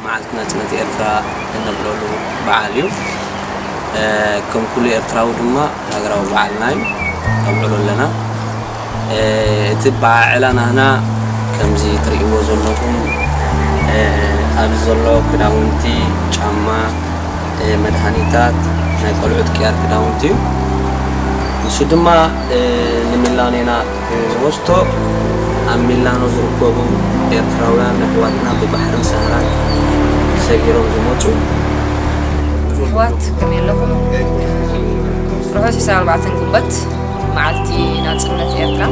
መዓልቲ ናጽነት ኤርትራ እነብዕለሉ በዓል እዩ። እ፣ ከም ኩሉ ኤርትራዊ ድማ ሃገራዊ በዓልና እዩ፣ ነብዕሎ ኣለና። እ፣ እቲ በዓዕላ ናህና ከምዚ ትርእይዎ ዘለኹም፣ እ፣ ኣብዚ ዘሎ ክዳውንቲ፣ ጫማ፣ እ፣ መድሃኒታት፣ ናይ ቆልዑት ቅያር ክዳውንቲ እዩ። ንሱ ድማ፣ እ፣ ንሚላኖና ዝወስቶ ኣብ ሚላኖ ዝርከቡ ኤርትራውያን ኣሕዋትና ብባሕርን ሰሃራን ሰጊሮም ዝመጹ። ኣሕዋት ከመይ ኣለኹም? ርሑስ ዕስራን ኣርባዕተን ግንቦት መዓልቲ ናጽነት ኤርትራ።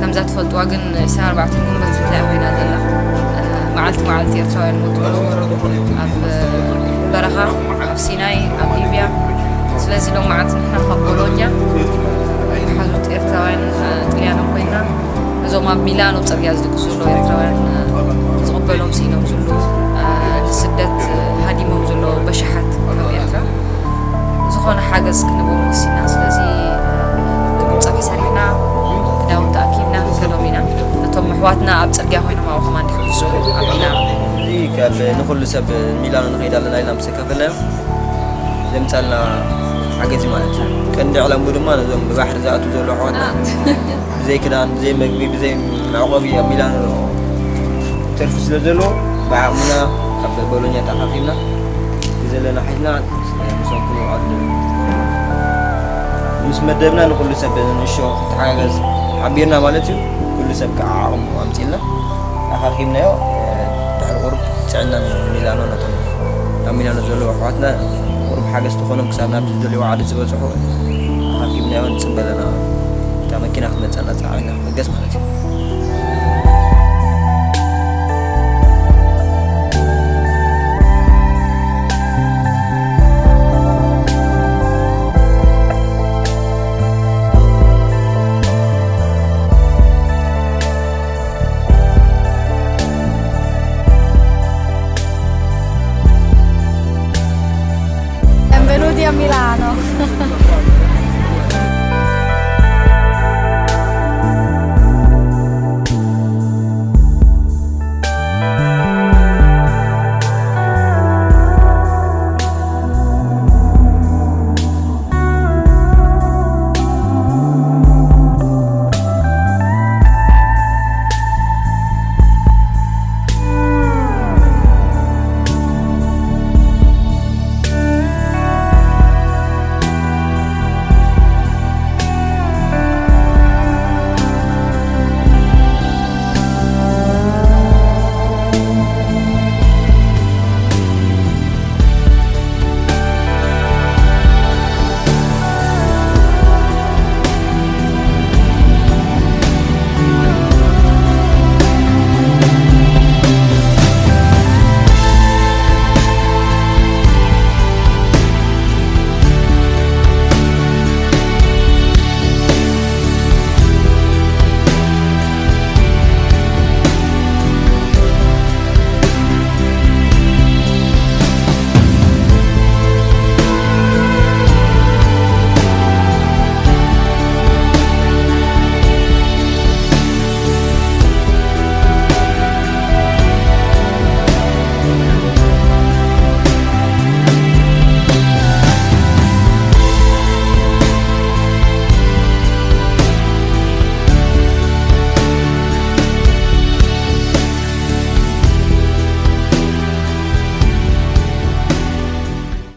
ከምዛ ትፈልጥዋ ግን ዕስራን ኣርባዕተን ግንቦት እንታይ ኮይና ዘላ? መዓልቲ መዓልቲ ኤርትራውያን ሞት ኣብ በረኻ፣ ኣብ ሲናይ፣ ኣብ ሊብያ። ስለዚ ሎማዓንቲ ንሕና ካብ ቦሎኛ ሓዙት ኤርትራውያን ጥልያኖም ኮይና እዞም ኣብ ሚላኖ ጽርግያ ዝድቅሱ ዘለዉ ኤርትራውያን ዝቕበሎም ስኢኖም ዝሉ ንስደት ሃዲሞም ዘለዉ በሽሓት ካብ ኤርትራ ዝኾነ ሓገዝ ክንቦም ወሲና። ስለዚ ጽብሒ ሰሪሕና፣ ክዳውንቲ ኣኪብና ክንከዶም ኢና። ነቶም ኣሕዋትና ኣብ ጽርግያ ኮይኖም ኣብኡ ከማን ድሕግዙ ኣቢና። እዚ ካብ ንኹሉ ሰብ ሚላኖ ንኸይድ ኣለና ኢልና ምስ ከፈልናዮም ዘምጻልና ሓገዝ እዩ ማለት እዩ። ቀንዲ ዕላምኡ ድማ ነዞም ብባሕሪ ዝኣትዉ ዘለዉ ኣሕዋትና ብዘይ ክዳን፣ ብዘይ መግቢ፣ ብዘይ መዕቆቢ ኣብ ሚላኖ ተርፊ ስለ ዘሎ ብዓቕምና ካብ ቦሎኛ ተኣኻኺብና ብዘለና ሓይልና ምስኦም ክንውዕል ምስ መደብና ንኹሉ ሰብ ንእሾ ክተሓጋገዝ ሓቢርና ማለት እዩ። ኩሉ ሰብ ከዓ ዓቕሙ ኣምፂልና ኣኻኺብናዮ። ድሕሪ ቁሩብ ጥዕናን ሚላኖ ነቶም ኣብ ሚላኖ ዘለዉ ኣሕዋትና ቁሩብ ሓገዝ ትኾኖም ክሳብ ናብ ዝደልይዎ ዓዲ ዝበፅሑ ኣኻኺብናዮ ንፅበ ኣለና። እታ መኪና ክትመፀና ፀዓይና ክበገስ ማለት እዩ። Benvenuti a Milano.